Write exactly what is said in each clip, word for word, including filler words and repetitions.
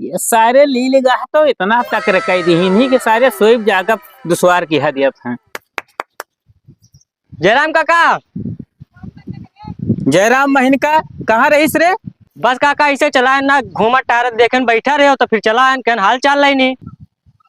ये सारे लील गाह तो इतना तकरे कइ दिहिन ही कि सारे सोइब जागब दुसवार किहा दियत हैं। जयराम काका। जयराम महिनका, कहाँ रहिस रे? बस काका, ऐसे चलाएन ना, घूमत टहरत देखेन बैठा रहे हो, तो फिर चलाएन, कहन हाल चाल लइनी।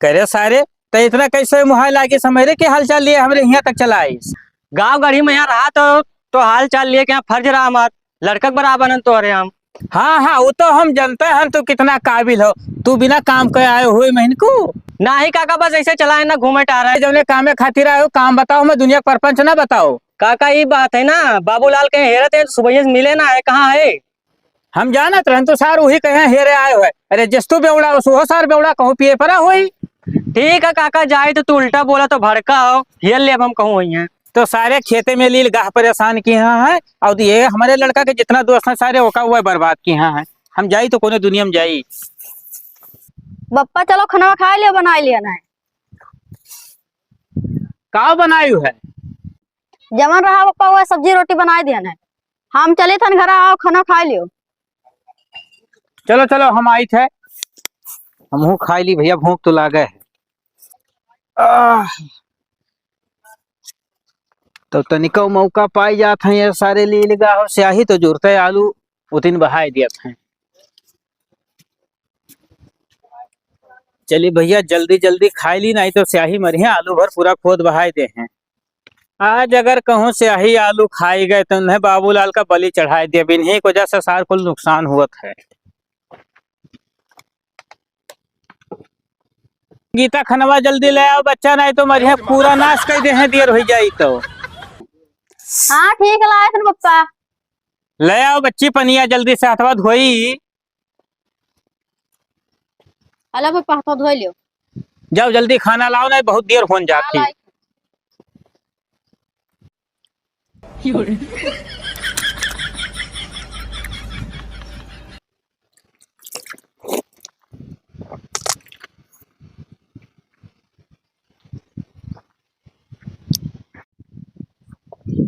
करे सारे, त इतना कैसे मुहाय लागे समय रे कि हाल चाल लिए हमरे हियाँ तक चला आइस? गाँव गढ़ी में यहाँ रहा तो, तो हाल चाल लिए के यहाँ फर्ज रहा हमार, लड़का के बराबर हन तोहरे हम। हाँ, हाँ, वो तो हम जनते हन तू कितना काबिल हो। तू बिना काम के आए हुए महिनकू? नाही काका, बस ऐसे चलाएन ना, घूमे टहरे। जौने कामे खातिर आए हो, काम बताओ, हमें दुनिया के परपंच ना बताओ। काका, ई बात है ना, बाबूलाल के हेरत है, सुबह से मिले ना है, कहाँ है? हम जानत रहन तो सार वही कहे हेरे आए हुए। अरे जिस तू बेवड़ा हो, सुहो सार बेवड़ा कहूँ पिए परा होई। ठीक है काका, जाए तो तू उल्टा बोला तो भड़का हो, हेर ले अब हम कहूँ वही हैं। तो सारे खेते में लील गाह परेशान किहा है, और ये हमारे लड़का के जितना दोस्त हैं सारे ओका हुआ बर्बाद किहा है। हम जाई तो कोनो दुनिया में जाई। बप्पा चलो खाना खाइ लियो, बनाइ लिया ना। का बनायु है? जवन रहा बप्पा, वह सब्जी रोटी बनाइ दिया ना। हम चलित हन घरा, आओ खाना खाइ लियो। चलो, चलो, हम आइत है, हमहू खाइ ली भइया, भूख तो लागे है। आह, तो तनिको मौका पाइ जात है, ये सारे लील गाह हो, स्याही तो जुरते आलू उतिन बहाइ दियत हैं। चली भइया, जल्दी जल्दी खाइ ली, नाहीं तो स्याही मरिहे, आलू भर पूरा खोद बहाइ देहे। आज अगर कहूँ स्याही आलू खाइ गए तो उन्हें बाबूलाल का बलि चढ़ाइ देब, इन्हीं की वजह से सार कुल नुकसान हुअत है। गीता, खनवा जल्दी ले आओ बच्चा, नाहीं तो मरिहे, पूरा नास कइ देहे, देर होइ जाई तो। हाँ ठीक है, लाए थे बप्पा। ले आओ बच्ची पनिया जल्दी से, हथवा धोई। अला बप्पा, हथवा धोइ लियो। जाओ जल्दी खाना लाओ, नाहीं बहुत देर होन जात ही। लाई।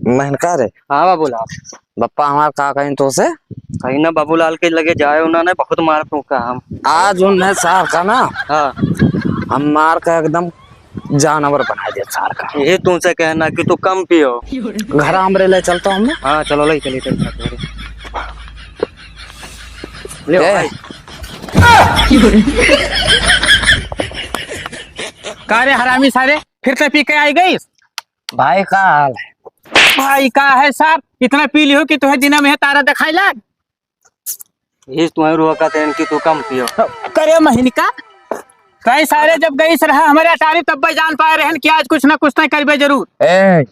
महनका रे। हाँ बाबूलाल। बप्पा हमार का कहीं तो से? कहीं ना, बाबूलाल के लगे जाए उन्होंने, बहुत मार फूका हम। आज उन्हें सार का ना, हाँ। हम मार का एकदम जानवर बनाइ दे सार का। यही तुमसे कहना कि तू कम पियो। घर हमरे ले चलता हूँ मैं। हाँ चलो, ले चलिए, चलिए, चलिए। ले ए। भाई। का रे हरामी सारे, फिर से पी के आइ गइस? भाई का हाल है? भाई का है सार, इतना पी लियो कि तुहे दिना में तारा देखाइ लाग। यही तुम्हें रोका थे इनकी, तू कम पियो। करे महिनका, कई सारे जब गइस रहा हमरे अटारी तब जान पाए रहन कि आज कुछ ना कुछ तय करबे जरूर। ए,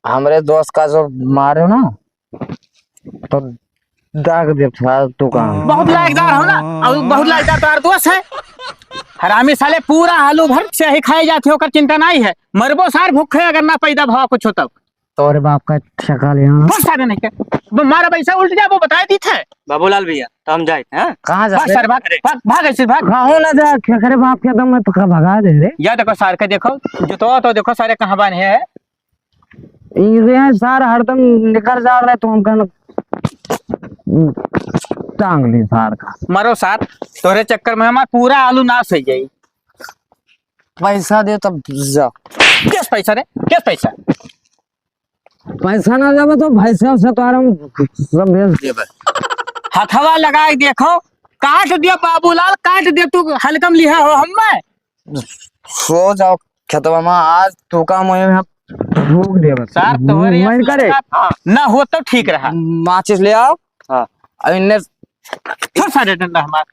हमरे दोस्त का जो मारो ना, तो दाग दे था तू काम। बहुत लायकदार हो ना, और बहुत लायकदार तोहार दोस्त है। हरामी साले पूरा आलू भर स्याही खाए जात है, ओकर चिंता नाहीं है। मरबो सार भूखे अगर ना पैदा भवा कुछ हो तब। तोरे बाप का ठेका ले आना। बस सारे नहीं के। वो मारा पैसा उल्ट जा, वो बताए दी थे। बाबूलाल भइया, तो हम जाइत हैं, हाँ? कहाँ जा बस रहे? सारे भाग, अरे। भाग, भाग ऐसे भाग। कहाँ ना जा, केकरे बाप के दम में तो का भगा दे रे। या देखो सार के देखो, जुतवा तो देखो सारे कहाँ बान्हे है। ये सार हरदम निकल जा रहे तो हम कहना टांग ली सार का। मरो सार, तोरे चक्कर में हमार पूरा आलू नाश होइ जाई। पैसा दे तब जा। किस पैसा रे? किस पैसा? पैसा ना देबे तो भैंसे से तोहरे हम सब बेच देबे। हथवा लगाइ देखो, काट दियो बाबूलाल, काट दियो, तू हल्कम लिहा हो हम्मे। सो जाओ खेतवा में, आज तू का मुँह में फूक देबे। सार, तोहरे मन करे। हाँ, ना हो तो ठीक रहा। माचिस ले आओ। हाँ। और इन्ने छोड़ सारे डंडा हमार।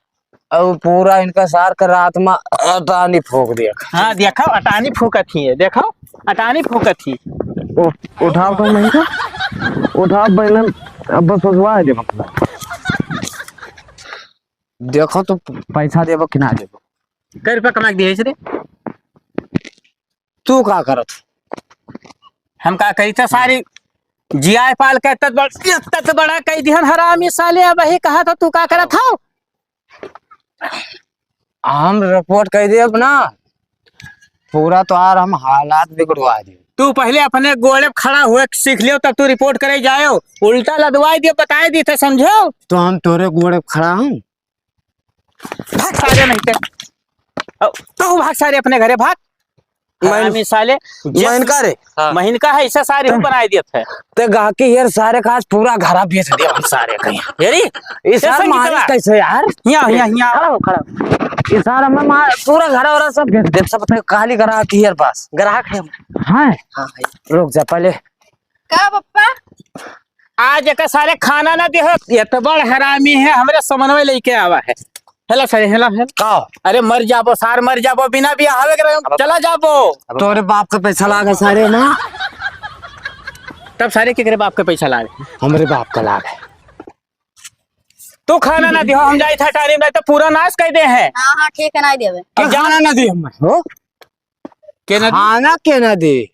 और पूरा इनका सार का रात में अटानी फूक दिया। हाँ, देखो, अटानी फूकत ही है, देखो, अटानी फूकत ही। उ-, उठाओ तो नहीं तो, उठाओ बैलन, अब बस उठवा दे मतलब। देखो तो पैसा देबो कि ना देबो। कै रुपया कमा के दिए रे? तू का करत? हम का करी था सारी जियाए पाल के तत बड़-, तत बड़ा कह दिहन हरामी साले, अब यही कहा था तू का करत हो? हम रिपोर्ट कह दे अपना, पूरा तोहार हम हालात बिगड़वा दे। तू पहले अपने गोड़े पे खड़ा हुए सीख लियो, तब तू रिपोर्ट करे जायो। उल्टा लदवाई दियो, बताए दी थे, समझो? तो हम तोरे गोड़े पे खड़ा हूँ। भाग सारे नहीं के। अब तू भाग सारे अपने घरे भाग। महीन-, हरामी साले। जे महीन का रे? हाँ। महीन का है, इसे सारे ऊपर आए दियत है। ते गाहकी यार सारे का आज पूरा घरा बेच दिया हम सारे का। यारी, ये सारे मारे कैसे यार? हिया, हिया, हिया। खड़ा हो, खड़ा हो। ये सारा मैं मार, पूरा घरा वरा सब बेच दे, सब अपने खाली करा आती है यार पास। ग्राहक है। हाँ? हाँ, है। रुक जा पहले। का पप्पा? आज एका सारे खाना ना दिहो, ये तो बड़ हरामी है, हमरे समनवे लेके आवा है। हेला सारे, हेला, हेला। का? अरे मर जाबो सार, मर जाबो, बिना बियाहवे के रहो, अब चला जाबो। तोरे बाप का पैसा लागे सारे ना। तब सारे केकरे बाप का पैसा लागे? हमरे बाप का लागे। तू खाना ना दिहो, हम जाई था टाइम नहीं तो पूरा नाश कर दे हैं। हाँ, हाँ, ठीक है, ना देवे। क्या खाना ना दी हम? हो? के ना दी? खाना के ना दी?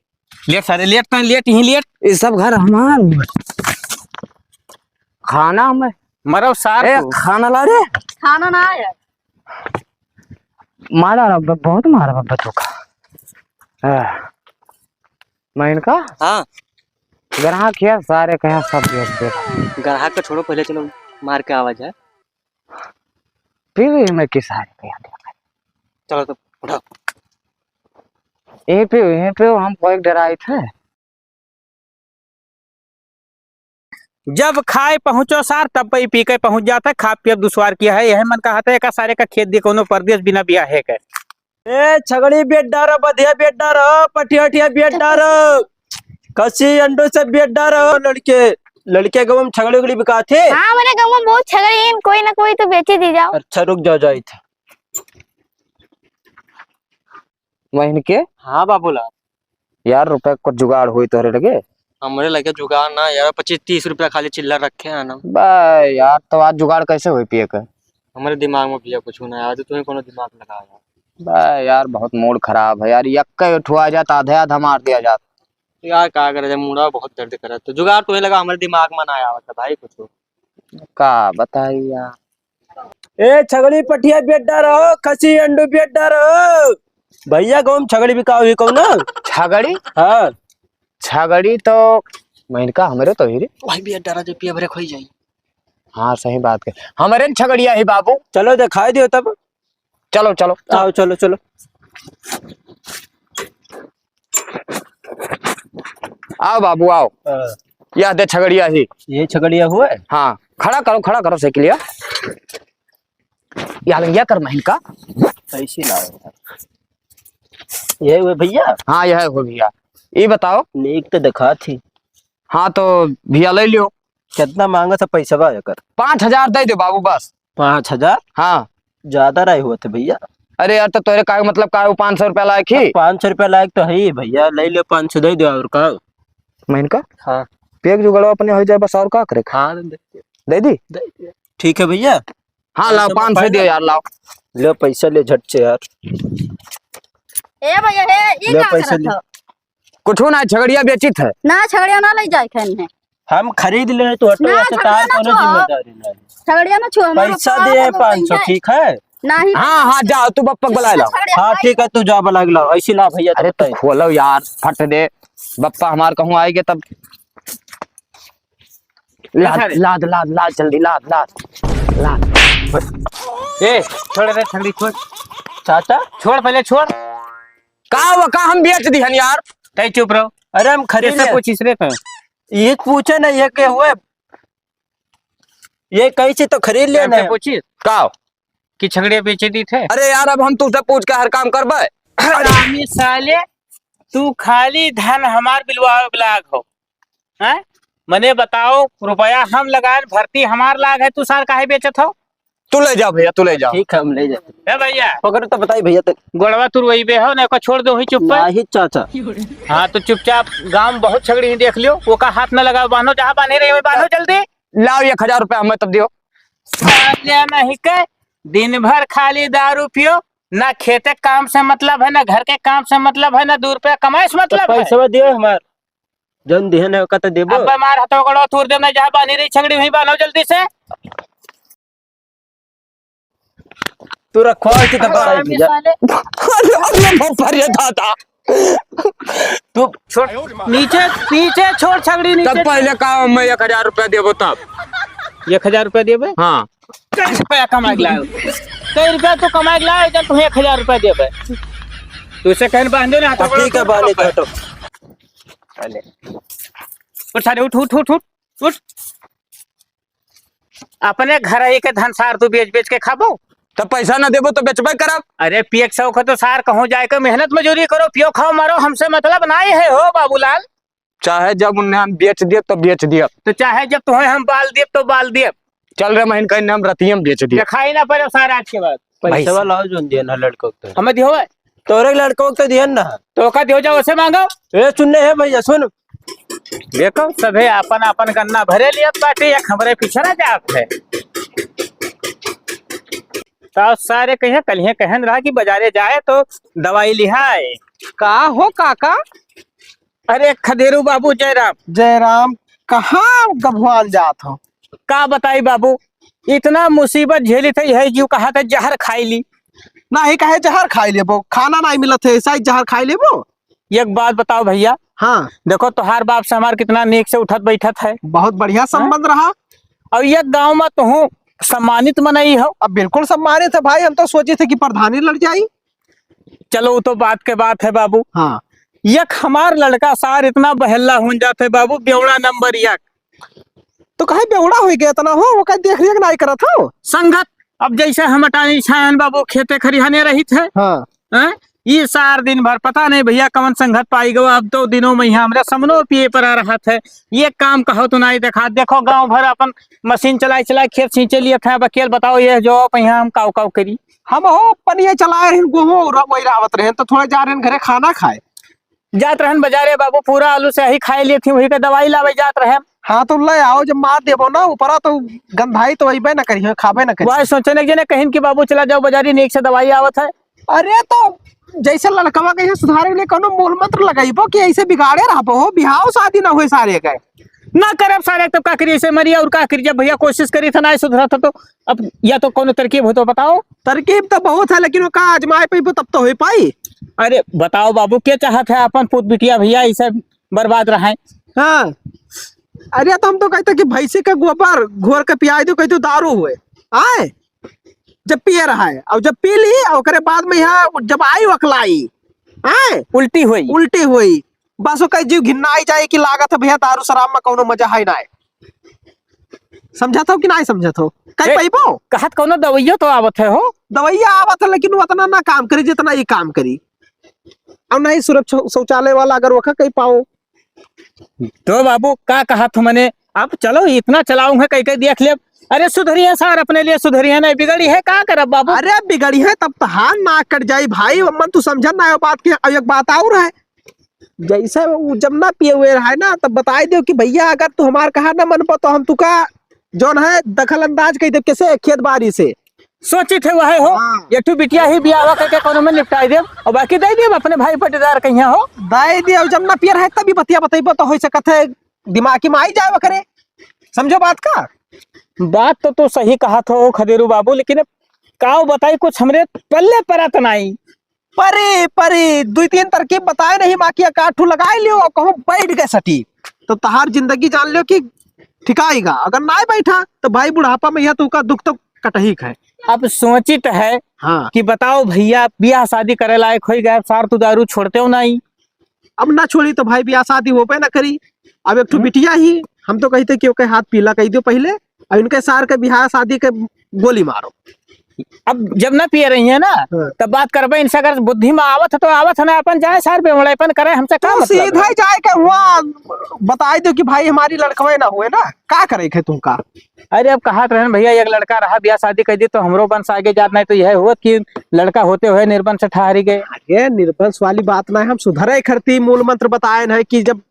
लेट सारे, लेट तो लेट, यहीं लेट। ये सब घर हमार। खाना हमें। मरो सार ए, तू। खाना ला रे। खाना ना आया। मारा रे, ब-, बहुत मारा बब्बा तू का। हाँ। मैं इनका? हाँ। ग्राहक है सारे, कहाँ सब बेच दे। ग्राहक का छोड़ो, पहले चलो मार के आवा जाए। पीवी में किस हाल पे आ गया? चलो तो उठाओ। यहीं पे, यहीं पे हम कोई डराई थे। जब खाए पहुँचो सार, तब पे पी के पहुँच जाता है। खा पियब दुश्वार किया है, यह मन कहा था, एका सारे का खेत दे कोनो परदेश बिना बियाहे के। ए, छगड़ी बेच डारो, बधिया बेच डारो, पठिया, पठिया बेच डारो, खसी अंडो से बेच डारो, लड़के, लड़के गाँव में छगड़ी उगड़ी बिकाथे। हाँ, हमरे गाँव में बहुत छगड़ी हैं, कोई ना कोई तो बेचे दी जाओ। अच्छा, रुक जाओ, जाइत है। महीन के? हाँ बाबूलाल। यार, रुपया को जुगाड़ होई तोहरे लगे? हमरे लगे जुगाड़ ना यार, पच्चीस तीस रुपया खाली चिल्लर रखे हैं ना। बा यार, तो आज जुगाड़ कैसे होई पिए के? हमरे दिमाग में भैया कुछ ना आया, तो तुम्हें कोनो दिमाग लगा यार। बा यार, बहुत मूड खराब है यार, यक्का उठवा जात, आधे आधा मार दिया जात। यार, का करे, जब मूडा बहुत दर्द करत, तो जुगाड़ तुम्हें लगा, हमरे दिमाग में ना आवत है भाई कुछ। का बताई यार। ए, छगड़ी पठिया बेच डारो, खसी अंडू बेच डारो। भैया, गाँव में छगड़ी बिकाओ ही कौन? छगड़ी? हाँ। छगड़ी तो महीन का हमरे तो ही रे। वही बेच डारा जो पिए भरे खोई जाई। हाँ, सही बात है। हमरे न छगड़िया ही बाबू। चलो, दिखाई दियो तब। चलो, चलो। आओ, चलो, चलो। आओ बाबू, आओ। हाँ। यह दे छगड़िया ही। ये छगड़िया हुआ है? हाँ, खड़ा करो, खड़ा करो साइकिलिया। या लंगिया कर महीन का। कैसी लाओ? ये हुए भैया? हाँ, यह हो भैया। ये बताओ। नीक तो दिखा थी। हाँ, तो भैया ले लियो। कितना मांगा था पैसा बा एकर? पाँच हजार दे दे बाबू बस। पाँच हजार? हाँ। ज्यादा रहे हुए थे भैया। अरे यार, तो तोरे का मतलब का है, वो पाँच सौ रुपया लायक ही? अब पाँच सौ रुपया लायक तो है ही भैया, ले ले पाँच सौ दे दो और का। महीन का? हाँ। पेग जुगाड़ो अपने हो जाए बस, और का करे? हाँ, दे दे। दे दी? दे दे। ठीक है भैया। हाँ, लाओ, पाँच सौ पाँच सौ दियो यार, लाओ। ले पैसा ले झट से यार। ए भैया, हे, ये ले का पैसा करत ले। हो? कुछ ना, छगड़िया बेचित है। ना, छगड़िया ना ले जाए खान है। हम खरीद ले तो हटो, ना, ऐसे छगड़िया तार ना कोनो छुआ। जिम्मेदारी ना है। छगड़िया ना छुआ, हमारा पैसा बाप दे है पाँच सौ, ठीक है? नहीं। हाँ, हाँ, जाओ, तू बप्पा को बुला लो। छगड़िया हाँ, भाई। ठीक है, तू जा बुला के लाओ, ऐसी ला भैया, तो अरे, तू बताइए। खोलो यार, फट दे, बप्पा हमार कहूँ आएंगे तब। लाद, अरे। लाद, लाद, लाद, जल्दी लाद, लाद, लाद। ए, छोड़ रे, ठंडी छोड़। चाचा? छोड़, पहले छोड़। का वो, का हम बेच दिहन यार? तै चुप रहो। अरे, हम खरीद ये सब ले। पूछिस रे तै। ये पूछे ना, ये के हुए? ये कहीं से तो खरीद लेना हमसे है। पूछिस? का? कि छगड़िया बेचे दी थे? अरे यार, अब हम तुझसे पूछ के हर काम करबे? हरामी साले, तू खाली धन हमार बिलवावे के लाग हो। हैं? मने बताओ, रुपया हम लगाएन, भर्ती हमार लाग है, तू सार काहे बेचत हो? तू ले जा भैया, तू ले जा। ठीक है, हम ले जाते हैं। ए भैया। पकड़ तो बताई भैया, ते गोड़वा तुरवइबे हो, ना को छोड़ दो ही चुप पे। नहीं चाचा। हाँ, तो चुपचाप, गाँव में बहुत छगड़ी ही देख लियो, वो का हाथ न लगाओ, बान्हो, जहाँ बान्हे रहे, वहीं बान्हो जल्दी। लाओ एक हजार रुपया हमें तब दियो। साले नहीं के, दिन भर खाली दारू पियो, ना खेते काम से मतलब है, ना घर के काम से मतलब है, ना दू रुपया कमाए से तो मतलब है। पैसवा दियो हमार, जौन दिहन है, ओका तो देबो। अब मार हथवा गोड़वा तूर देब, ना जहाँ बान्ही रही छगड़ी, वहीं बान्हो जल्दी से। तू रखवाल की तो बात है, भैया। साले। अरे, अरे, बाप रे दादा। तू छोड़, नीचे, नीचे छोड़ छगड़ी, नीचे तब पहले छोड़। का मैं एक हजार रुपया देबो तब। एक हजार रुपया देबे? हाँ। दस रुपया कमा के लाओ। कई रुपया तू कमाए के लाए, जब तुम्हें एक हजार रुपया देबे। तू इसे कहन बांध दो ना, हाथ हाँ, पकड़ो, ठीक है, पकड़ो, बांध दो, पकड़ो। हटो। अरे। उठ सारे, उठ, उठ, उठ, उठ, उठ। अपने घर ही के धन सार तू बेच बेच के खाबो? तब पैसा ना देबो तो बेचबे करब। अरे पिए के शौक है तो सार कहूँ जाए के मेहनत मजूरी करो, पियो खाओ मरो, हमसे मतलब नाहीं है हो बाबूलाल। चाहे जब उन्हें हम बेच दिए तो बेच दिए। तो चाहे जब तुम्हें हम बाल दिए तो बाल दिए। चल रे महीन कहीं हम रतिये में बेच दिए। दिखाई ना पड़े सार आज के बाद। पैसा भाई लाओ जोन दिए ना लड़कों को तो। हमें दियो है। तोरे लड़कों को तो दिए ना। तो का दियो जाओ उसे मांगो। ए सुनने है भैया सुन। देखो सभे आपन आपन गन्ना भरे लियत बाटे, एक हमरे पिछड़ा जात है। तो सारे कहिए कलिए कहन रहा कि बाजारे जाए तो दवाई लिहाए। का हो काका? अरे खदेरू बाबू जयराम। जयराम, कहाँ गभुआन जात हो? का बताई बाबू, इतना मुसीबत झेली थे, यही जीव कहा था जहर खाई ली। नाहीं कहे जहर खाई लेबो, खाना नाहीं मिलत है, ऐसा ही जहर खाई लेबो। एक बात बताओ भैया। हाँ। देखो तोहार बाप से हमार कितना नीक से उठत बैठत है। बहुत बढ़िया हाँ? संबंध रहा। और ये गाँव में तुहूँ सम्मानित मनई हो। अब बिल्कुल सम्मानित है भाई, हम तो सोचे थे कि प्रधानी लड़ जाई। चलो वो तो बात के बात है बाबू। हाँ। एक हमार लड़का सार इतना बहेल्ला होन जात है बाबू, बेवड़ा नंबर एक। तो काहे बेवड़ा होइ गया इतना हो, वो काहे देख रेख नाहीं करत हो? संगत, अब जैसे हम अटानी छायन बाबू खेते खरिहाने रहित है। हाँ। हैं? ये सार दिन भर पता नहीं भैया कौन संगत पाई गवा। अब तो दिनों में यहाँ हमरा समनो पिए पर आ रहा था। ये काम कहो तो नाहीं देखा। देखो गाँव भर अपन मशीन चलाई चलाई खेत सींचे लिए था। अब अकेल बताओ ये जो आप यहाँ हम काव काव करी। हम हो पनिया चलाए रहे, गोहूँ और वही रावत रहे, तो थोड़ा जा रहे घरे खाना खाए। जात रहन बाजारे बाबू, पूरा आलू स्याही खाए लिए थी, वही के दवाई लावे जात रहन। हाँ, तो ले आओ, जब मार देबो ना ऊपरा, तो गंधाई तो अइबे न करिहे, खाबे न करिहे। वही सोचे न, एक जने कहिन कि बाबू चला जाओ बाजारी, नीक से दवाई आवत है। अरे, तो जैसे लड़कवा के यहाँ सुधारे के लिए कोनो मूल मंत्र लगाइबो कि ऐसे बिगाड़े रहबो हो, बिहाव शादी ना होए सारे के। ना करब सारे, तब का करी, ऐसे मरी और का करी, जब भैया कोशिश करी था, ना सुधरा था, तो अब या तो कोनो तरकीब हो तो बताओ। तरकीब तो बहुत है, लेकिन वो का आजमाए पइबो तब तो हो पाई। अरे बताओ बाबू, के चाहत है अपन पूत बिटिया भैया ऐसे बर्बाद रहे? हाँ, अरे तो हम तो कहते कि भैंसी के गोबर घोर के पियाई दो, कहते दारू हुए, आए जब पिए रहा है, और जब पी ली, और ओकरे बाद में यहाँ जब आई वकलाई, आए उल्टी हुई। उल्टी हुई, बस ओकर जीव घिन्नाई जाए कि लागत है भैया दारू शराब में कौनो मजा है ना। समझत हो कि नाहीं समझत हो? कहीं ए, पइबो? कहत कौनो दवाइयो तो आवत है हो? दवाइया आवत है, लेकिन वो उतना ना काम करी जितना ये काम करी। और ना ही सुरक्षा शौचालय वाला अगर वखा कहीं पाओ। तो बाबू का कहत हो मने, अब चलो इतना चलाऊं है कहीं कहीं देख ले। अरे सुधरी है सार, अपने लिए सुधरी है, नहीं बिगड़ी है, का करब बाबू? अरे बिगड़ी है तब तहार नाक कट जाई भाई, अम्मन तू समझत ना हो बात के। अब एक बात और है, जैसे उ जब ना पिए हुए रहा है ना, तब बताई दियो कि भैया अगर तू हमार कहा ना मनबो तो हम तुका जौन है दखल अंदाज कह दे कैसे खेत बारी से। सोचित है वह हो, हाँ। एक ठो बिटिया ही बियाह करके कोनो में निपटाई देब और बाकी दे देब अपने भाई पटीदार के यहाँ हो। दे दियो, जब ना पिए रहे तभी बतिया बतैबो तो हो सकत है दिमाग में आई जाए करे। समझो बात का? बात तो तू सही कहत हो खदेरू बाबू, लेकिन काव बताई, कुछ हमरे पल्ले परत नाई। परी, परी, दुई तीन तरकीब बताए नहीं, बाकी एक आध ठो लगाए लियो और कहूँ बैठ गए सटी, तो तहार जिंदगी जान लियो कि ठिकाएगा। अगर नाय बैठा, तो भाई बुढ़ापा में यह तुका दुख तो कटही है। अब सोचित है हाँ। कि बताओ भैया, बियाह शादी करे लायक होई गए, सार तू दारू छोड़ते हो नाई। अब ना छोड़ी तो भाई बियाह शादी होबे ना करी। अब एक ठो हम्म। बिटिया ही, हम तो कहते कि ओके हाथ पीला कह दियो पहले, और इनके सार के बियाह शादी के गोली मारो। अब जब ना पिए रही है ना, हाँ। तब बात करबे इनसे, अगर बुद्धि में आवत है तो आवत है, ना अपन जाए सार बेवड़ेपन करे, हमसे का तू मतलब सीधा है? ही जाए के हुआ बताई दो कि भाई हमारी लड़कवे ना हुए ना, का करे के तुमका? अरे अब कहत रहन भैया, एक लड़का रहा, बियाह शादी कर दी तो हमरो वंश आगे जात, नहीं तो यह हुआ कि लड़का होते हुए निर्वंश ठहरी गए। अरे निर्वंश वाली बात ना है, हम सुधरे खरती मूल मंत्र बताए न है कि जब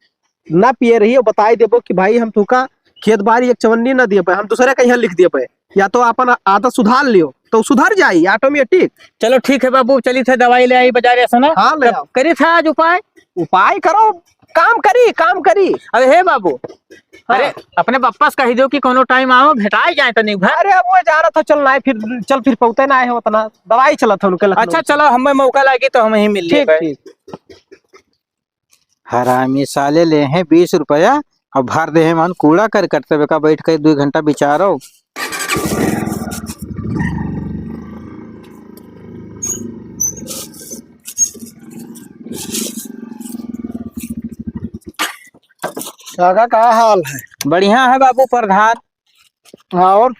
ना पिए रही और बताई देबो कि भाई हम तुका खेत बारी एक चवन्नी ना दिए पाए, हम दूसरे का यहाँ लिख दिए पाए, या तो अपन आदत सुधार लियो तो सुधर जाई ऑटोमेटिक। चलो ठीक है बाबू, चली थे दवाई ले आई बाजारे से ना। हाँ, ले तब आओ। करी था आज उपाय। उपाय करो, काम करी, काम करी। अरे हे बाबू, हाँ। अरे अपने पप्पा से कही दो कि कोनो टाइम आओ, भेटाई जाए तनी भर। अरे अब वो जा रहा था, चल ना है, फिर चल फिर पहुँचे ना है उतना, दवाई चला था उनके लखनऊ अच्छा, से। चलो हमें मौका लागी तो हम ही मिल लिए ठीक, भाई। ठीक। हरामी साले ले हैं बीस रुपया और भर दे हैं मन कूड़ा करकट, तब एका बैठ के दो घंटा बिचारो। काका, का हाल है? बढ़िया है बाबू प्रधान। और?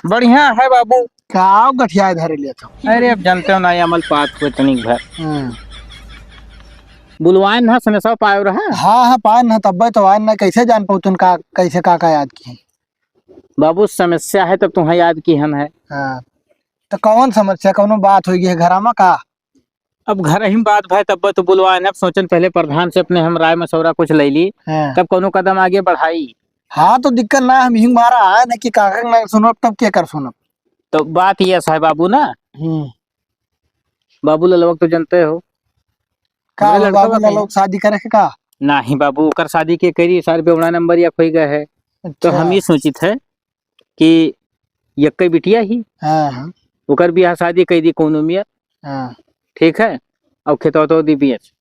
बढ़िया है बाबू। का गठिया धरे लेत हो? अरे, अब जानते हो ना, ये अमल पात हुए तनिक भर। हम्म। बुलवाए ना, समस्या पायो रहा? हाँ, हाँ, पाए ना, तब्बे तो आए ना, कैसे जान पाउतन का, कैसे का, का याद की? बाबू, समस्या है तब तुम्हें याद की हन है। हाँ, तो कौन समस्या, कौनो बात होई है घरा में का? अब घर ही में बात भय तब तो बुलवाए ना, अब सोचन पहले प्रधान से अपने हम राय मशवरा कुछ ले ली, हाँ। तब कौनो कदम आगे बढ़ाई। हाँ, तो दिक्कत ना, हम ही मारा आए ना कि काका के ना सुनब, तब के कर सुनब? तो बात ये है बाबू ना, हम्म। बाबू ललवा तो जानते हो, का हमरे हो, लड़का बाबू बा ललवा के शादी करे के का? नहीं बाबू, ओकर शादी के करी, सार बेवड़ा नंबर या खोई गए है। तो अच्छा। हम ये सोचित है कि यक्के बिटिया ही, हाँ, हाँ। ओकर बियाह शादी कई दी कौनो मिया। हाँ। ठीक है, अब खेतवा तो दी बियच।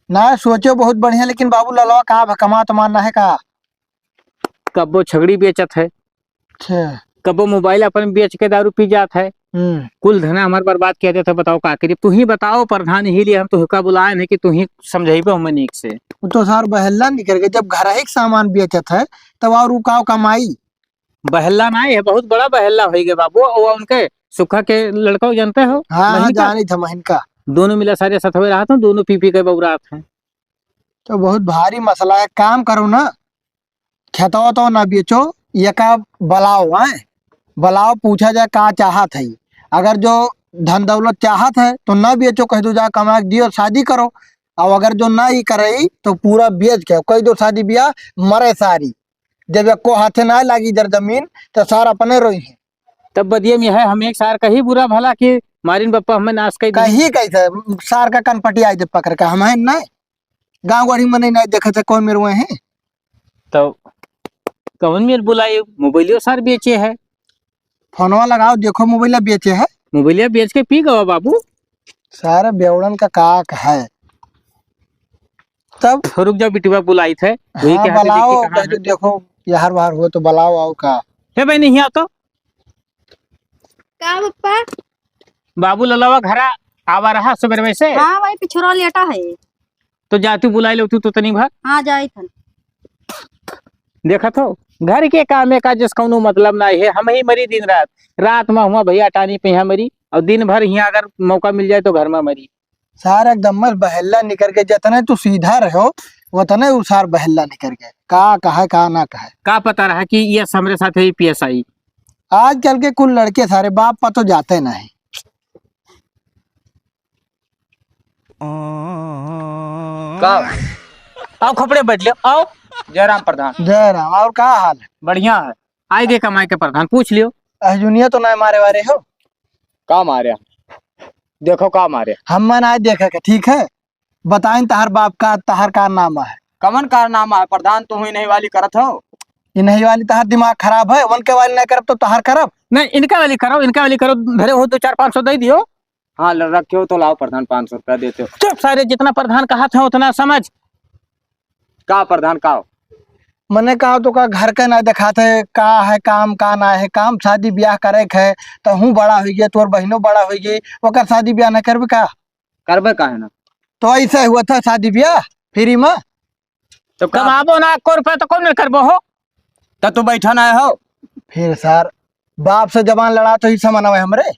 ना, सोचो बहुत बढ़िया, लेकिन बाबू ललवा का भ-, कमा तमा ना है का? कब्बो छगड़ी बेचत है, अच्छा। कब्बो मोबाइल अपन बेच के दारू पी जात है। हम्म। कुल धना हमार बर्बाद किया जाता है, बताओ का करी? तू ही बताओ प्रधान, यही लिए हम तुहका बुलाए हैं कि तू ही समझाइबे हमें नीक से। वो तो सार बहल्ला निकल गए, जब घर ही के सामान बेचत है, तब और उ का कमाई? बहल्ला ना है, बहुत बड़ा बहल्ला होई गए बाबू। वो उनके सुखा के लड़का हो, जानते हो? हाँ, हाँ, महिन का? जानी था महिन का। दोनों मिला सारे सथवे रहत हैं, दोनों पी पी के बउरात हैं। तो बहुत भारी मसला है, काम करो ना, खेतवा तो ना बेचो, ये का बुलाओ, हैं? बुलाओ, पूछा जाए का चाहत है। अगर जो धन दौलत चाहत है तो ना बेचो, कह दो जा कमा के दियो, शादी करो। और अगर जो ना ही करे तो पूरा बेच के कह दो शादी ब्याह मरे सारी। जब एको हाथे ना लागी इधर जमीन, तो सार अपने रोई है। तब बदिये में है, हम एक सार कही बुरा भला कि मारिन बप्पा हमें नाश कर दी। कही कैसे? सार का कनपटी आई जब पकड़ के, हम हैं ना, गाँव गढ़ी में नहीं, नहीं देखे थे कौन मेरे हुए हैं। तो कौन मेरे बुलाई, मोबाइलियो सार बेचे है। फोनवा लगाओ, देखो मोबाइलिया बेचे है। मोबाइलिया बेच के पी गवा बाबू। सारे बेवड़न का काक है। तब रुक जाओ, बिटिया बुलाई थे, वही हाँ, के हाथे बुलाओ, देखी कहाँ कह दो, है। देखो, यार बाहर हो तो बुलाओ, आओ का। हे भाई, नहीं आओ तो। का पप्पा? बाबू ललवा घरा आवा रहा सुबह में से? हाँ भाई, पिछुरा लेटा है। तो जा तू बुलाई लो तू तो तनी भर। हाँ, जाई थन। देखत हो, घर के कामे का जिस कौनो मतलब ना है, हम ही मरी दिन रात। रात में हुआ भैया टानी पे यहाँ मरी, और दिन भर यहाँ अगर मौका मिल जाए तो घर में मरी। सार एकदम मस्त बहल्ला निकर के, जतने तू सीधा रहो, वतने उ सार बहल्ला निकर के। का कहे, का ना कहे। का पता रहा कि ये हमरे साथ ही पेश आई। आजकल के कुल लड़के सारे बाप पा तो जाते नहीं। का? आओ खपड़े बैठ लियो, आओ। जय राम प्रधान। जय राम, और का हाल है? बढ़िया है। आए गए कमाए के प्रधान, पूछ लियो। अहजुनिया तो ना मारे वारे हो? का मारे? देखो का मारे। हम मन आए देखे के, ठीक है? बताइन तहर बाप का, तहर कारनामा है। कमन कारनामा है प्रधान, तू ही नहीं वाली करत हो? ये नहीं वाली तहर दिमाग खराब है, उनके वाली नहीं करब तो तहर करब? नहीं, इनका वाली करो, इनका वाली करो, धरे हो दो चार पाँच सौ दे दियो। हाँ, ल-, रखे हो तो लाओ प्रधान, पाँच सौ रुपया देते हो। चुप सारे, जितना प्रधान कहा था उतना समझ। का प्रधान, का हो? मने का तो का घर के ना देखात है, का है काम, का ना है काम, शादी ब्याह करे के है, तो हूँ बड़ा होई गया, तोर बहिनो बड़ा होई गई, ओकर शादी ब्याह ना करबे का? करबे का है ना? तो ऐसे हुआ था शादी ब्याह फ्री में? तो का कमाबो ना एको रुपया तो कौन करबो हो? तो तू बैठा ना हो। फिर सर, बाप से जबान लड़ा तो ही समन आवे हमरे।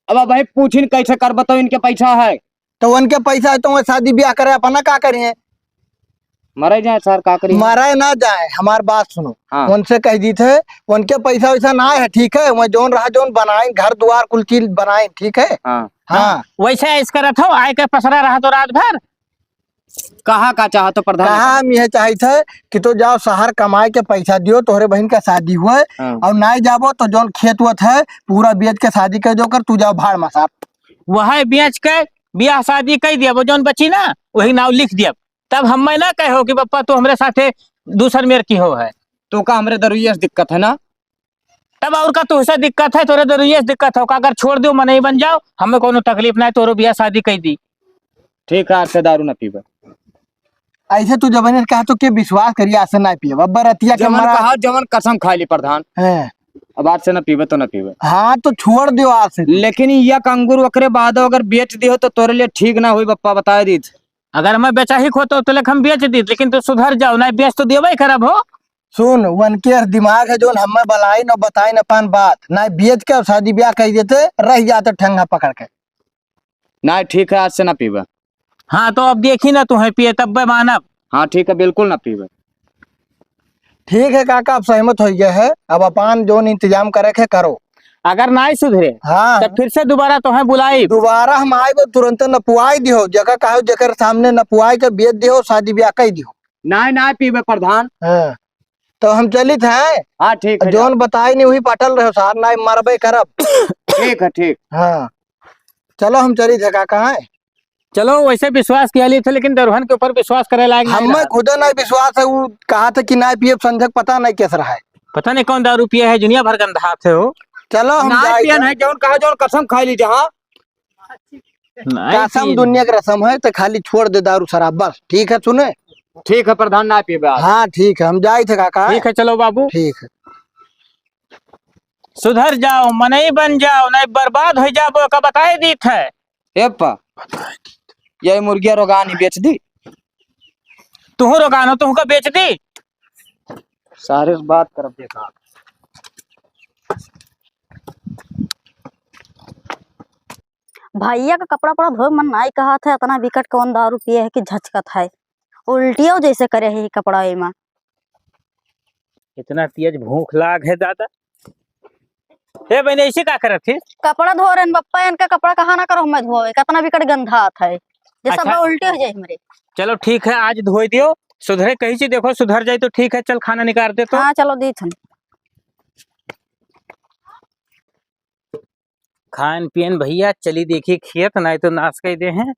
अब भाई पूछिन कैसे कर बताओ, इनके पैसा है। तो उनके पैसा है तो वो शादी ब्याह करे, अपना का करिए? मरे जाए सर, का करिए? मरे ना जाए, हमार बात सुनो। हाँ। उनसे कह दी थे, उनके पैसा वैसा ना है, ठीक है? वह जोन रहा जोन बनाइन, घर द्वार कुल चीज बनाइन, ठीक है? हाँ। हाँ। वैसे ऐस करत हो, आए के पसरा रहा तो रात भर। कहा का चाहत हो प्रधान? कहा हम यह चाहित है कि तो जाओ शहर कमाए के पैसा दियो, तोहरे बहन का शादी हुए, हाँ। और ना जाबो तो जौन खेत वत है पूरा बेच के शादी कर दो कर, तू जाओ भाड़ मसार। वह बेच के ब्याह शादी कर दिया, वो जौन बची ना वही नाव लिख दिया, तब हम ना कहो कि पप्पा तू हमरे साथे दूसर मेर की हो है। तो का हमरे दरुइये से दिक्कत है ना? तब और का तुहसे दिक्कत है, तोरे दरुइये से दिक्कत हो का? अगर छोड़ दो, मनई बन जाओ, हमें कोनो तकलीफ ना है, तोरो बियाह शादी कई दी। ठीक है, आज से दारू ना पीबे। ऐसे तू जबरन कहा तो के विश्वास करिए, आज से ना पियब। अब बरतिया के जवन मरा कहा, जवन कसम खा ली प्रधान। हैं। अब आज से ना पीबे तो ना पीबे। हाँ, तो छोड़ दियो आज से। लेकिन यक अंगूर ओकरे बाद अगर बेच दियो तो तोरे लिए ठीक ना होई, बप्पा बताए दी। अगर हमें बेचा ही को तो, तो लेख हम बेच दी, लेकिन तू सुधर जाओ, नहीं बेच तो देबे करब हो। सुन, उनके दिमाग है जौन हमें बलाई न बताई न पान बात, नहीं बेच के शादी ब्याह कर देते, रह जाते ठंगा पकड़ के। नहीं, ठीक है, आज से ना पीबे। हाँ, तो अब देखी ना, तुहें पिए तब बे मानब। हाँ, ठीक है, बिल्कुल ना पीबे। ठीक है काका, अब सहमत होइ गए है, अब अपान जौन इंतजाम करे के करो। अगर नाहीं सुधरे, हाँ। तो फिर से दोबारा तोहें बुलाई। दोबारा हम आइबो, तुरंत नपुआई दिहो, जेकर कहो, जेकर सामने नपुआई के बेच दिहो, शादी ब्याह कई दिहो। नाहीं, नाहीं पीबे प्रधान। हाँ। तो हम चलित हैं। हाँ, ठीक है, जौन जाओ। बताई नहीं, वही पटल रहो सार, नाहीं मरबे करब। ठीक है, ठीक। हाँ। चलो, हम चलित है काका, हैं? चलो, वैसे विश्वास किया लिए थे, लेकिन दरुहन के ऊपर विश्वास करे लायक नहीं हमें रहा। खुदे नहीं विश्वास है, वो कहा था कि नहीं पिए, संझक पता नहीं कैसे रहा है। पता नहीं कौन दारू पिए है, दुनिया भर गंधा थे हो। चलो, हम नहीं जाए पियन थे। है, जौन कहा, जौन कसम खा ली जहाँ। नहीं कसम पिए। दुनिया के रसम है, तो खाली छोड़ दे दारू शराब, बस। ठीक है, सुने? ठीक है प्रधान, ना पीबे आज। हाँ, ठीक है, हम जाए थे काका। ठीक है, चलो बाबू। ठीक है। सुधर जाओ, मनई बन जाओ, नहीं बर्बाद हो जाबो, का बताए दीत है। ए पा, ये मुर्गिया रोगान ही बेच दी। तुहू रोगान हो, तुहू का बेच दी। सारे से बात करब देखा। भैया का कपड़ा पड़ा धोए मन नाई कहत है, इतना विकट कौन दारू पिए है कि झचकत है, उल्टियो जैसे करे है कपड़ा एमा। इतना तेज भूख लाग है दादा। हे बहन, ऐसे का करत है? कपड़ा धो रहे हैं बप्पा, इनका कपड़ा कहाँ ना करो, मैं धोए, कितना विकट गंधात है, जैसे अच्छा। अब उल्टी हो जाए हमरे। चलो ठीक है, आज धोए दियो, सुधरे कहीं से, देखो सुधर जाए तो ठीक है, चल खाना निकाल दे तो। हाँ, चलो दी थन। खान पियन भैया, चली देखी खेत, नाहीं तो नाश कर दे हैं।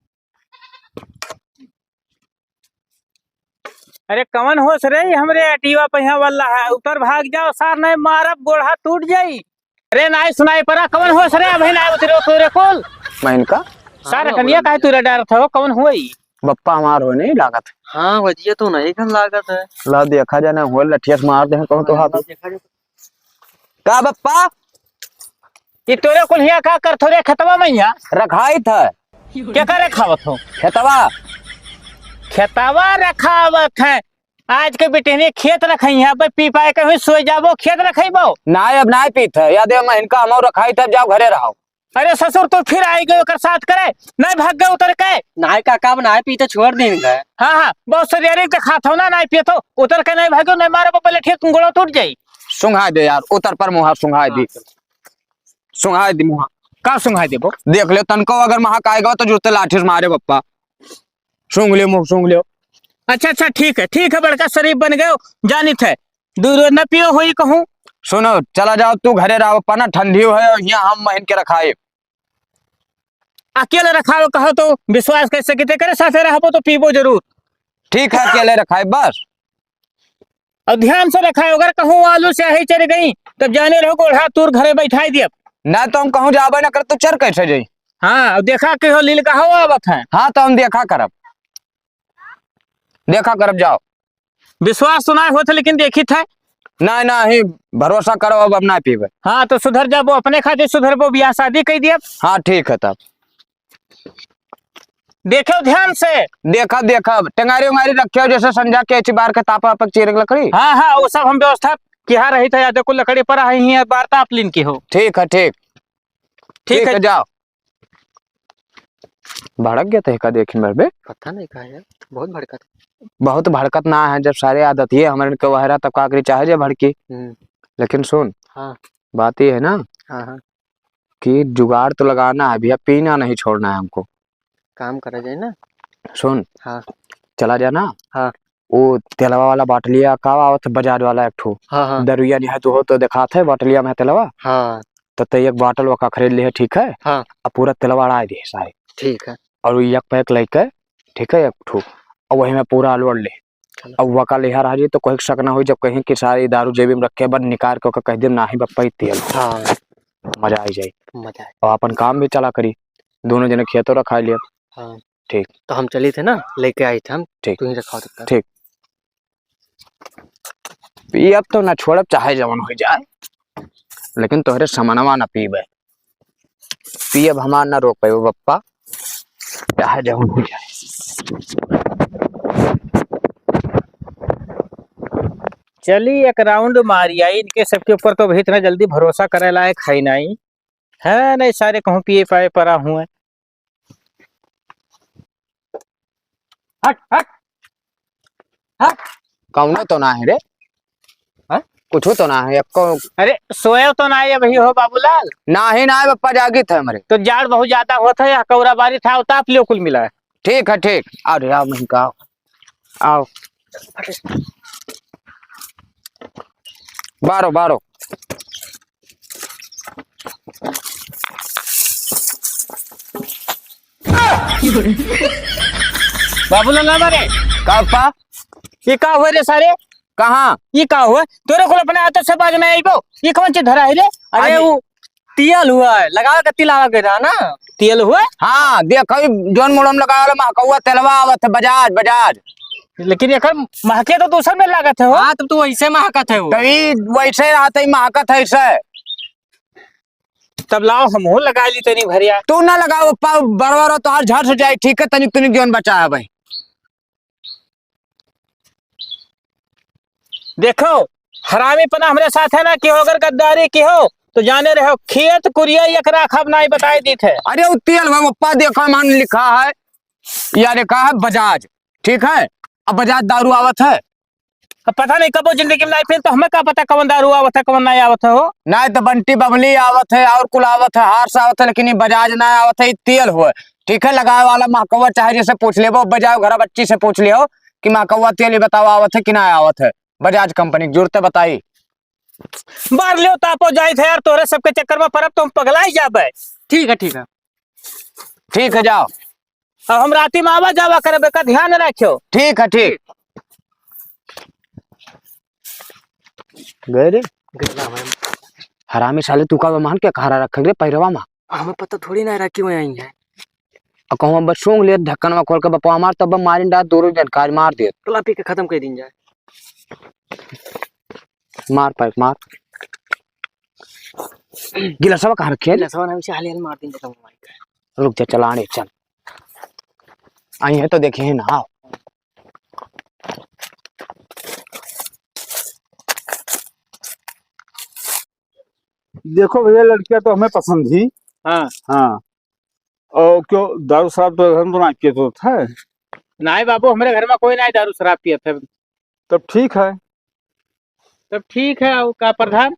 अरे कवन होस रे, हमरे अटीवा पहिया वाला है, उतर भाग जाओ, सार नहीं मारब, गोड़हा टूट जाई। अरे नाहीं सुनाई पड़ा, कवन होस रे, अभी नाहीं उतरे तोरे कुल। मैं इनका? सार हाँ, कनिया बोला। काहे तू डरत हो, कवन होई? बप्पा हमार हो नहीं लागत। हाँ, वजिया तो नहीं खन लागत है। ला देखा जाए ना, हो लठिया से मार दे, कहूँ तो हाथ। देखा जाए। का बप्पा? ई तोरे कुल हियाँ का करत हो रे खेतवा में हियाँ? रखाइत है। के का रखावत हो? खेतवा। खेतवा रखावत है। आज के बिटिहनी खेत रखइहाँ, अब पी पाए के हुई सोए जाबो, खेत रखइबो? नाहीं, अब नाहीं पीत है। याद है, मैं इनका हमहू रखाइत है, जाओ घरे रहो। अरे ससुर, तू फिर आई गयो ओकर साथ करे, नहीं भाग गयो उतर के। नाहीं काका, अब नाहीं पीते, छोड़ दीन गए। हाँ, हाँ, बहुत सरियारी दिखात हो ना, नाहीं पियत हो, उतर के नहीं भागो, नहीं मारे बाबा लठिया तुम गोड़ो टूट जाई। सुंघाई दे यार, उतर पर मुहा सुंघाई दी। हाँ, चल। सुंघाई दी मुहा। का सुंघाई देबो? देख ले तनको अगर महक आएगा तो जूते लाठी से मारे बप्पा। सूंघ लियो मुँह, सूंघ लियो। अच्छा, अच्छा, ठीक है, ठीक है, बड़का शरीफ बन गयो, जानित है। दूर न पियो होई कहूँ। सुनो, चला जाओ, तू घरे रहो, अपना ठंडी है, यहाँ हम महिन के रखाए। अकेले रखाओ कहो तो विश्वास कैसे किते करे, साथे रहबो तो पीबो जरूर। ठीक है, अकेले रखाए बस। और ध्यान से रखाओ, अगर कहूँ आलू स्याही चढ़ गई, तब जाने रहो गोड़हा तूर घरे बैठाई दियब। ना तो हम कहूँ जाबे ना कर, तू चर कैसे जाई? हाँ, अब देखा के हो लील कहो आवत है। हाँ, तो हम देखा करब, देखा करब, जाओ। विश्वास तो ना होत, लेकिन देखित है। ना, ना, ही भरोसा करो, अब, अब ना पीबे। हाँ, तो सुधर जाबो, अपने खातिर सुधरबो, बियाह शादी कई दियब। हाँ, ठीक है तब। देखो ध्यान से। देखा, देखा, टेंगारी उंगारी रखे हो, जैसे संझा के ऐसी बार के तापा आपक चीरे के लकड़ी। हाँ, हाँ, वो सब हम व्यवस्था किहा रही था, याद को लकड़ी पर आई ही है, बार ताप लीन की हो। ठीक है, ठीक। ठीक ठीक है। है, जाओ। भड़क गया था का देखिन भर बे? पता नहीं कहाँ है, बहुत भड़कत। बहुत भड़कत ना है, जब सारे आदत ये हमारे के वहरा तब का करी, चाहे जे भड़की। हम्म। लेकिन सुन, हाँ। बात ये है ना हाँ, हाँ। कि जुगाड़ तो लगाना है भैया, पीना नहीं छोड़ना है हमको। काम करा जाए ना। सुन, हाँ। चला जाना। हाँ। वो तेलवा वाला बाटलिया का आवत है, बजाज वाला एक ठो। हाँ, हाँ। दरुइया नहीं है तो हो तो दिखात है बाटलिया में तेलवा। हाँ। तो ते एक बाटल वका खरीद ले है, ठीक है? हाँ। अब पूरा तेलवा अड़ाए दे सारे। ठीक है। और वो एक पैक लेके, ठीक है, एक ठो, और वही में पूरा लोड ले। चलो। अब वका लिहा रहा जी तो कोई शक ना होई, जब कहीं कि सारी दारू जेबी में रखे बन निकाल के ओका कह दे नाही बप्पा ई तेल। हाँ। मजा आई जाई। मजा आई। और अपन काम भी चला करी, दोनों जने खेतों रखा लिया। हाँ। ठीक। तो हम चली थे ना, लेके आई थे हम, ठीक। तू ही रखाओ तब तक। ठीक। पियब तो ना छोड़ब, चाहे जवन हो जाए, लेकिन तोहरे समनवा ना पीबे। पियब हमार ना रोक पाइबो बप्पा, चाहे जवन हो जाए। चली एक round मारी आई, इनके सबके ऊपर तो अभी इतना जल्दी भरोसा करे लायक है नाहीं। है नाहीं, सारे कहूँ पिए पाए परा हुए। हट, हट, हट। कौनो तो ना है रे। हाँ? कुछो तो ना है, एको अरे, सोए तो ना है अभी हो बाबूलाल? नाही, नाही, बप्पा जागित है हमरे। तो जाड़ बहुत ज्यादा होत है, या कौरा बारी था, उताप लियो कुल मिला है। ठीक है, ठीक। अरे, आओ, महंगा, आओ। आओ। बारो, बारो। बाबूलाल ना मारे। का पा? ये का हुआ रे सारे? कहाँ? ये का हुआ? तोरे कुल अपने हाथों से बाज में आइबो। ये कौन चीज धरा है रे? अरे अरे। वो तेल हुआ है, लगावे के तिलावा के रहा ना। तेल हुआ? हाँ, देख, अभी जौन मुड़म लगावे वाला महकौआ तेलवा आवत है, बजाज, बजाज। लेकिन एकर महके तो दूसर में लागत है हो। हाँ, तब तो वैसे महकत है वो। तो ई वैसे रहत है, महकत है ऐसे। तब लाओ, हमहू लगा ली तनी भरिया। तू ना लगाओ, पा-, बड़वा रहो, तोहार झट हो जाए, ठीक है, तनी, तनी जौन बचा है भाई। देखो, हरामी पना हमरे साथ है ना, कि हो अगर गद्दारी की हो, तो जाने रहो, खेत कुरिया एक राखब नाई बताई दीत है। अरे, वो तेल हुआ, ऊपर देखो, मान लिखा है, यार, ये कहा है बजाज, ठीक है, अब बजाज दारू आवत है। अब पता नहीं कबो जिंदगी में नाई पीन, तो हमें का पता कौन दारू आवत है, कौन नाई आवत है हो। नाई तो बंटी बबली आवत है, और कुल आवत है, हार से आवत है, लेकिन ये बजाज ना आवत है, ये तेल हुआ। ठीक है, लगावे वाला महकौआ चाहे जैसे पूछ लेबो, बजाओ घर बच्ची से पूछ लियो कि महकौआ तेल ये बताओ आवत है कि ना आवत है, बजाज कंपनी की जरूरत है बताई। बार लियो तापो जाइत है यार, तोहरे सबके चक्कर में परब तो हम पगला ही जाबे। ठीक है, ठीक है। ठीक है, जाओ। अब हम राती में आवा जावा करबे का ध्यान रखियो। ठीक है, ठीक। गए रे। गए ना भाई। हरामी साले, तू का मान के कहारा रख रे पैरवा में? हमें पता थोड़ी ना रहा क्यों आई है। अब कहूँ बस सूंघ ले ढक्कनवा खोल के बपवा मार, तब मारिन डाल दोनों जन काज मार दे। कलापी के खत्म कर दीन जाए। मार पाइप मार। गिलासवा कहाँ रखे है? गिलासवा ना, उसे हाल ही हाल मार दीन जाए, माइक। रुक जा, चलाने चल। आई है तो देखे है ना। देखो भैया, लड़कियां तो हमें पसंद ही। हाँ। हाँ। और क्यों, दारू शराब तो घर में तो ना पिए तो है? नहीं बाबू, हमारे घर में कोई नहीं दारू शराब पियत है। तब ठीक है। तब ठीक है, और का प्रधान?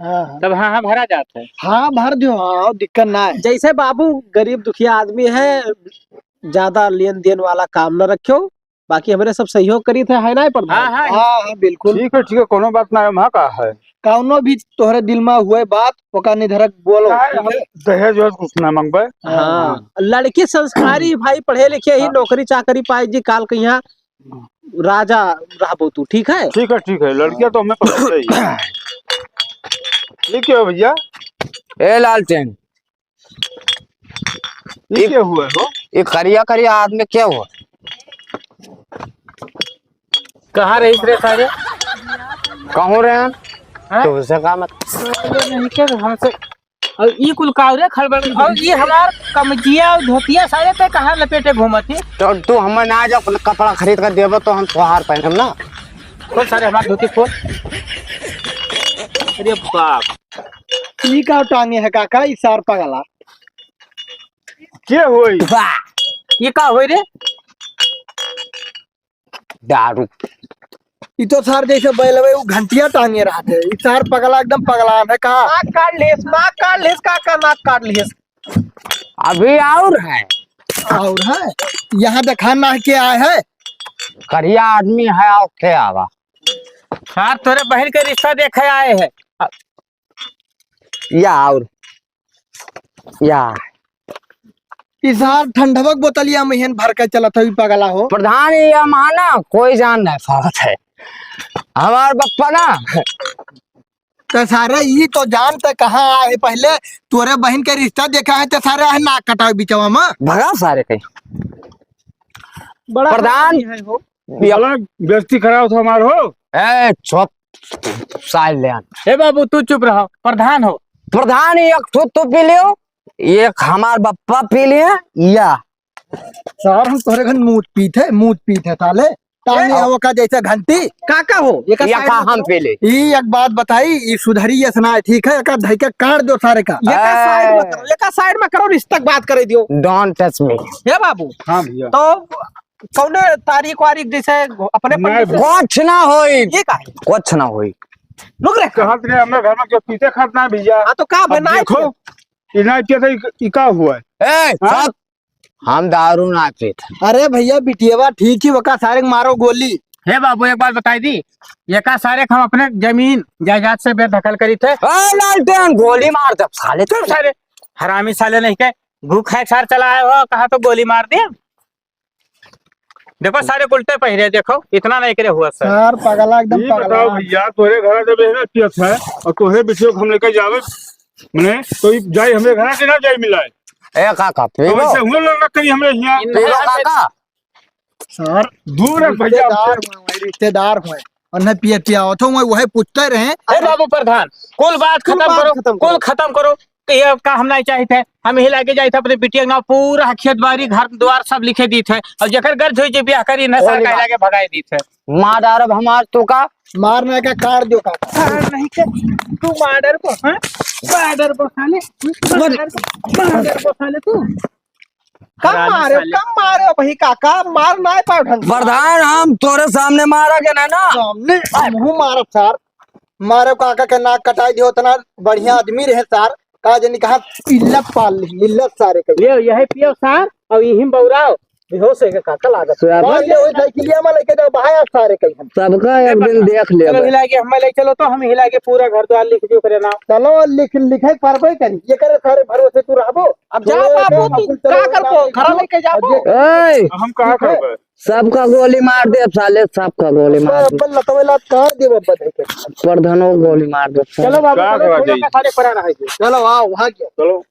हाँ, हाँ। तब हाँ, हाँ भरा जात है। हाँ, भर दियो, हाँ, दिक्कत ना है। जैसे बाबू गरीब दुखिया आदमी है, ज्यादा लेन देन वाला काम न रखियो, बाकी हमरे सब सहयोग करी थे, है ना प्रधान? हाँ, हाँ। हाँ, हाँ, बिल्कुल। ठीक है, ठीक है, कोनो बात ना है, वहाँ का है। कौनो भी तोहरे दिल में हुए बात, ओका निधरक बोलो, नहीं, ठीक हम है? दहेज वहेज कुछ ना मांगबे। हाँ, हाँ। लड़की संस्कारी भाई, पढ़े लिखे ही, हाँ। नौकरी चाकरी पाए जी, काल कहिया राजा रहबो तू, ठीक है? ठीक है, ठीक है, लड़कियां तो हमें पसंद है ही। ये क्या हो भैया? ए लालटेन, ये ये क्या हुआ है हो? ये करिया करिया आदमी क्या हुआ? कहाँ रहीस रे सारे? कहूँ रहे हैं? हैं? तुमसे का मत। अरे नहीं क्या हमसे, और ई कुल का रे खड़बड़, और ई हमार कमजिया और धोतिया सारे ते कहाँ लपेटे घूमत ही? तो तू हमें ना जो कपड़ा खरीद कर देबो तो हम तोहार पहनब ना। खोल सारे हमार धोती खोल। अरे बाप। ई का टांगे है काका, ई सार पगला। के होई? वाह, ये का होई रे? दारू। ई तो सार जैसे बैलवे उ घंटिया टांगे रहत है। ई सार पगला, एकदम पगलान है का? नाक काट लेस, नाक काट लेस, काका नाक काट लेस। अभी और है। और है? यहाँ देखा ना के आए है। करिया आदमी है और के आवा? सार तोरे बहन के रिश्ता देखे आए हैं। या और या। ई सार ठंडवा के बोतलिया में हेन भर के चलत हई पगला हो। प्रधान, ये माना कोई जान नहीं पावत है। हमार बप्पा ना। तो सारे ई तो जान ते कहाँ आए पहले, तोरे बहन के रिश्ता देखा है तो सारे आहे नाक कटावे बिचवा में। भगा सारे कहीं। बड़ा प्रधान। हरामी है हो। ये अलग बेइज्जती कराओ तो हमार हो। ए, चुप। साइलेंट। ए बाबू, तू चुप रहो, प्रधान हो। प्रधान, एक ठो तू पी लियो, एक हमार बप्पा पी लिए, या। सार हम तोहरे घर मूत पीत है, मूत पीत है साले। ताले ए? आओ का जैसे घंटी। का का हो? एका ये side का में हम करो। पी ले? ई एक बात बताई, ई सुधरी ऐसा ना है, ठीक है? एका धई के काट दो सारे का। एका side में करो, एका side में करो, रिश्ता के बात करे दियो। Don't touch me। हे बाबू। हाँ भैया। तो कौने तारीख वारीख जैसे अपने नहीं पंडित से भैया। कुछ ना होई। ये का है? कुछ ना होई। रुक रे। कहत रहे हमरे घर में केहू पीते खात ना भैया। हाँ, तो का अब बनाए देखो, थे? ई ना पीते, ई, ई का हुआ है? ए, हाँ? सब हम दारू ना पीत। अरे भैया, बिटियवा ठीक ही, वका सारे के मारो गोली। हे बाबू, एक बात बताई दी, एका सारे के हम अपने जमीन जायदाद से बेदखल करी थे। ए लालटेन, गोली मार दे साले। चुप सारे, हरामी साले नहीं के, भूख है सार चला आए हो, कहा तो गोली मार दे। देखो सारे उल्टे पहिरे, देखो इतना नहीं करे हुआ सर। यार पगला, एकदम ई पगला। बताओ भैया, तोरे घर जब यह पियत है और तोरे बिटियो को हम लेकर जावे, मने तो ई जाई हमरे घर के ना जाई मिलाए। ए काका, तो पीबो? वैसे हुए लोग ना कहीं हमरे यहाँ। पीबो काका? सर, दूर है भैया रिश्तेदार हमसे। हुए, रिश्तेदार हुए। और न पिए पियावत हो, वही पूछते रहे। ए बाबू प्रधान, कुल बात कुल खत्म बात करो, खत्म कुल करो। खत्म करो। तो ये का हम नहीं चाहित है, हम यही लागे जाइत है अपने बिटिया के नाम पूरा खेत बाड़ी घर द्वार सब लिखे दीत है, और जेकर गर्ज होई जे ब्याह करी न और सार का बात। लागे भगाई दीत है। मार डारब हमार तो का? मार नहीं का काट दियो का? मार नहीं के, तू मार डार को, हाँ? मार डार को साले, मार डार को, मार डार को साले तू। कम हरामी मारे, साले। कम मारे भाई काका, मार ना पाओ ढंग से। प्रधान, हम तोरे सामने मारा के ना, ना। सामने मुँह मारब सार। मारे काका के नाक कटाई दियो, उतना बढ़िया आदमी रहे सार। का जनी कहाँ इल्लत पाल ली, इल्लत सारे के। ले, यही पियो सार, और यही बौराओ। बेहोश है काका लागत। साहब। मार ले, वही साइकिलिया में लेके जाओ, बाहर सारे के हम। सबका एक दिन देख ले चलो, भाई। हिला के हमें ले चलो, तो हम हिला के पूरा घर द्वार लिख दियो करे नाम। चलो, लिख, लिखे परबे करी। ये करे सारे भरोसे तू रहबो। अब जाओ चलो, बाबू, चलो, तू चलो, का चलो, करबो? चलो। घर लेके जाबो। अब ये ए! हम का ठीक है। करबे? सबका गोली मार दे, अब साले सबका गोली मार दे। अपन लतवे लात काट दे, बाबा, देखे। प्रधानो गोली मार दे, साले। चलो बाबू, का चलो, करा छोड़ो जाई? का सारे परा रहे। चलो, आओ, वहाँ के। चलो।